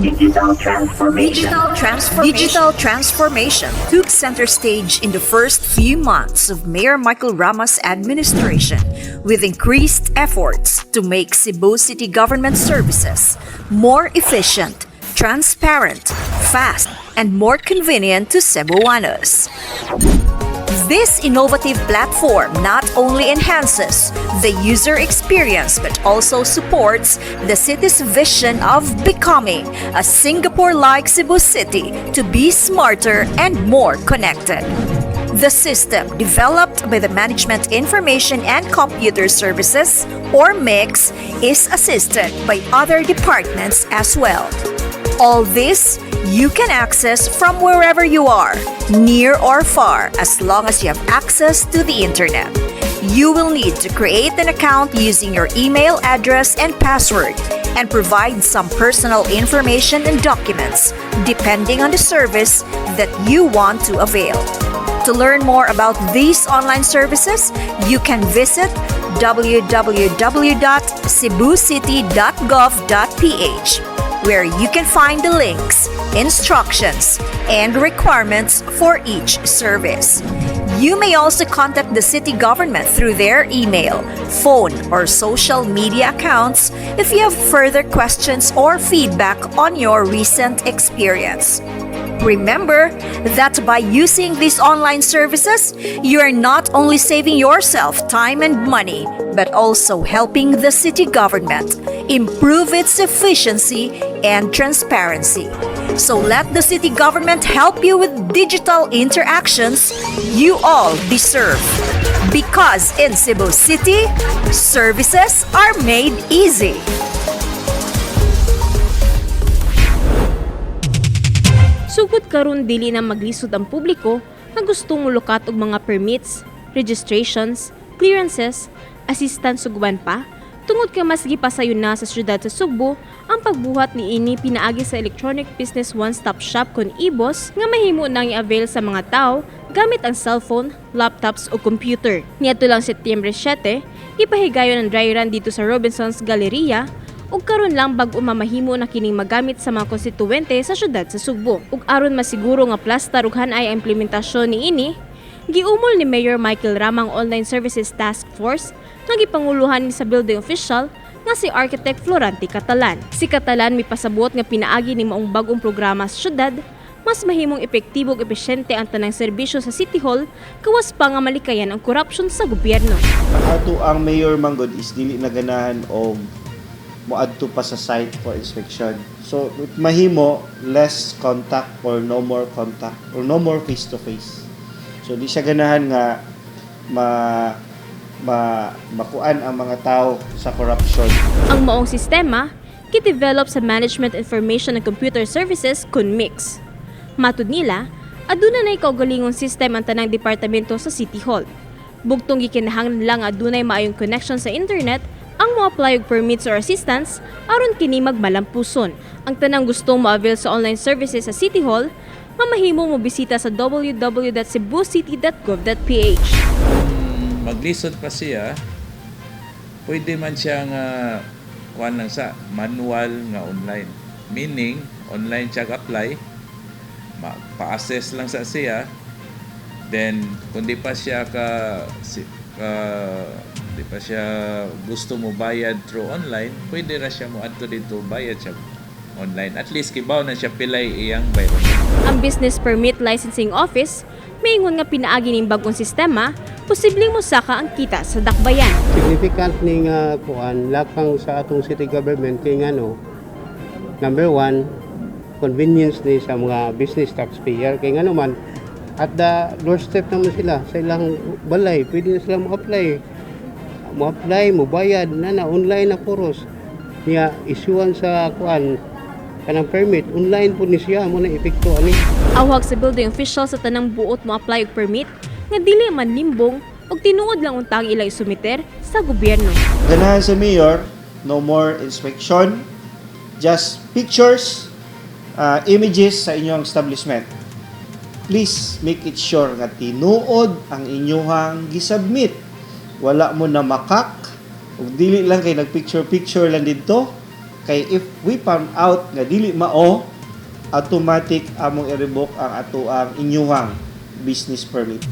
Digital transformation. Digital transformation. Digital transformation took center stage in the first few months of Mayor Michael Rama's administration, with increased efforts to make Cebu City government services more efficient, transparent, fast, and more convenient to Cebuanos. This innovative platform not only enhances the user experience but also supports the city's vision of becoming a Singapore like Cebu City to be smarter and more connected. The system, developed by the Management Information and Computer Services, or MICS, is assisted by other departments as well. All this you can access from wherever you are, near or far, as long as you have access to the internet. You will need to create an account using your email address and password and provide some personal information and documents depending on the service that you want to avail. To learn more about these online services, you can visit www.cebucity.gov.ph, where you can find the links, instructions, and requirements for each service. You may also contact the city government through their email, phone, or social media accounts if you have further questions or feedback on your recent experience. Remember that by using these online services, you are not only saving yourself time and money, but also helping the city government improve its efficiency and transparency. So let the city government help you with digital interactions you all deserve. Because in Cebu City, services are made easy. Sugod karon, dili na maglisod ang publiko nga gustong mulukat og mga permits, registrations, clearances, assistance ug uban pa tungod kay mas gipasayon na sa syudad sa Sugbo ang pagbuhat niini pinaagi sa Electronic Business One-Stop Shop kon eBOSS nga mahimo nang i-avail sa mga tao gamit ang cellphone, laptops o computer. Niadto lang Setyembre 7, gipahigayon ang dry run didto sa Robinson's Galleria ug karon lang bag-o mamahimo na kining magamit sa mga konstituente sa syudad sa Sugbo. Ug aron masiguro nga plastar ug hanay ang implementasyon niini, giumol ni Mayor Michael Rama ang Online Services Task Force nga gipanguluhan ni sa building official nga si Architect Florante Catalan. Si Catalan mipasabot nga pinaagi ni maong bag-ong programa sa syudad, mas mahimong epektibo ug episyente ang tanang serbisyo sa City Hall, gawas pa nga malikayan ang korupsyon sa gobyerno. Ang ato ang mayor manggod is dili na ganahan og moadto pa sa site for inspection. So mahimo less contact or no more contact or no more face to face. So di siya ganahan nga ma ma makuan ang mga tao sa corruption. Ang maong sistema gidevelop sa Management Information and Computer Services kun MICS. Matud nila, aduna nay kaugalingong system ang tanang departamento sa City Hall. Bugtong gikinahanglan lang adunay maayong connection sa internet ang mo-apply og permits or assistance aron kini magmalampuson. Ang tanang gustong mo-avail sa online services sa City Hall, mamahimo mo bisita sa www.cebucity.gov.ph. Kung maglisod pa siya, pwede man siya nga kuan lang sa manual nga online. Meaning, online siya apply, pa-assess lang sa siya, then kung di pa siya ka di pa siya gusto mo bayad through online, pwede ra siya mo adto didto, bayad siya online. At least kibaw na siya pilay iyang bayron. Ang Business Permit Licensing Office maingon nga pinaagi ning bag-ong sistema, posibleng mosaka ang kita sa dakbayan. Significant ni nga kuan lakang sa atong city government kay ngano, number one, convenience ni sa mga business taxpayer kay ngano man at the doorstep naman sila sa ilang balay, pwede na sila mo-apply, mo bayad na na online na puros niya. Isyuan sa kuan kanang permit, online po ni siya mo na epekto ani. Awhag sa building official sa tanang buot mo apply og permit nga dili man limbong ug tinuod lang unta ang ilang isumiter sa gobyerno. Ganahan sa mayor, no more inspection, just pictures, images sa inyong establishment. Please make it sure nga tinuod ang inyong gisubmit. Wala mo na makak, ug dili lang kay nagpicture-picture lang didto. Kay if we found out nga dili mao, automatic among i-revoke ang atoang inyuhang business permit.